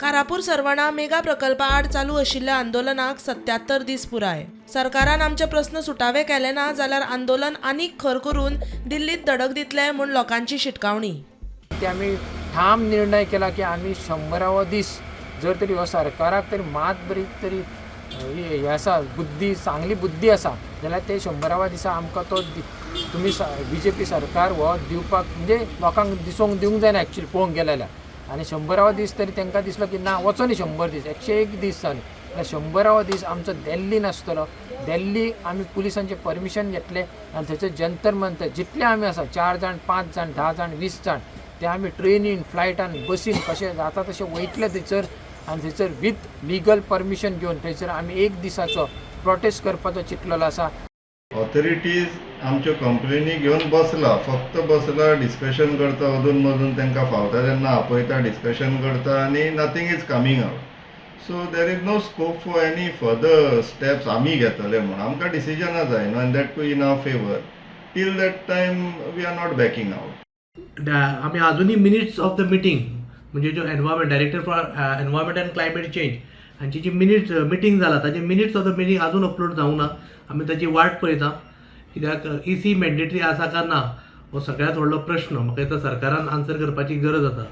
कारापूर सर्वणा mega प्रकल्पा आड चालू आशिल्ल्या आंदोलनाक 77 दीस पुराय. सरकारान आमचे प्रस्न सुटावे केले ना जाल्यार आंदोलन आनीक खर करून दिल्लीत धडक दितले म्हूण लोकांची शिटकावणी. ते आमी ठाम निर्णय केला की आमी 100रावो दीस जर तरी हो सरकाराक तरी मात बरी तरी हे आसा, बुद्दी, चांगली बुद्दी आसा जाल्यार ते 100राव्या दिसा आमकां तो तुमी बीजेपी सरकार हो दिवपाक, म्हणजे लोकांक दिसोंक दिवंक जायना एक्चुली पळोवंक गेले जाल्यार. आनी 100रावो दीस तरी तांकां दिसलो की ना, वचो न्ही 100 दीस, 101 दीस जाले जाल्यार 100रावो दीस आमचो दिल्लीन आसतलो. दिल्ली आमी पुलिसांचें परमिशन घेतलें आनी थंयसर जंतर मंतर जितले आमी आसा, चार जाण, पांच जाण, 10 जाण, 20 जाण, ते आमी ट्रेनीन, फ्लायटान, बसीन कशें जाता तशें वयतले थंयसर आनी थंयसर विथ लिगल परमिशन घेवन थंयसर आमी एक दिसाचो प्रोटेस्ट करपाचो चिंतलेलो आसा. ऑथॉरिटीज आमच्यो कंप्लेनी घेवन बसला, फक्त बसला, डिस्कशन करता. अदून मदून तांकां फावता तेन्ना आपयता, डिस्कशन करता आनी nothing is coming out, so there is no scope for any further steps आमी घेतले म्हूण. आमकां डिसिजनां जाय न्हू, and that too in our favour. Till that time we are not backing out. आमी अजुनूय मिनिट्स ऑफ the meeting, म्हणजे ज्यो environment director for environment and climate change हांची जी मिनिट्स मिटींग जाला, ताजे मिनिट्स ऑफ the meeting अजून upload जावंक ना. आमी ताची वाट पळयता, कित्याक इसी मॅन्डेटरी आसा काय ना हो सगळ्यांत व्हडलो प्रश्न. म्हाका दिसता सरकारान आन्सर करपाची गरज आसा.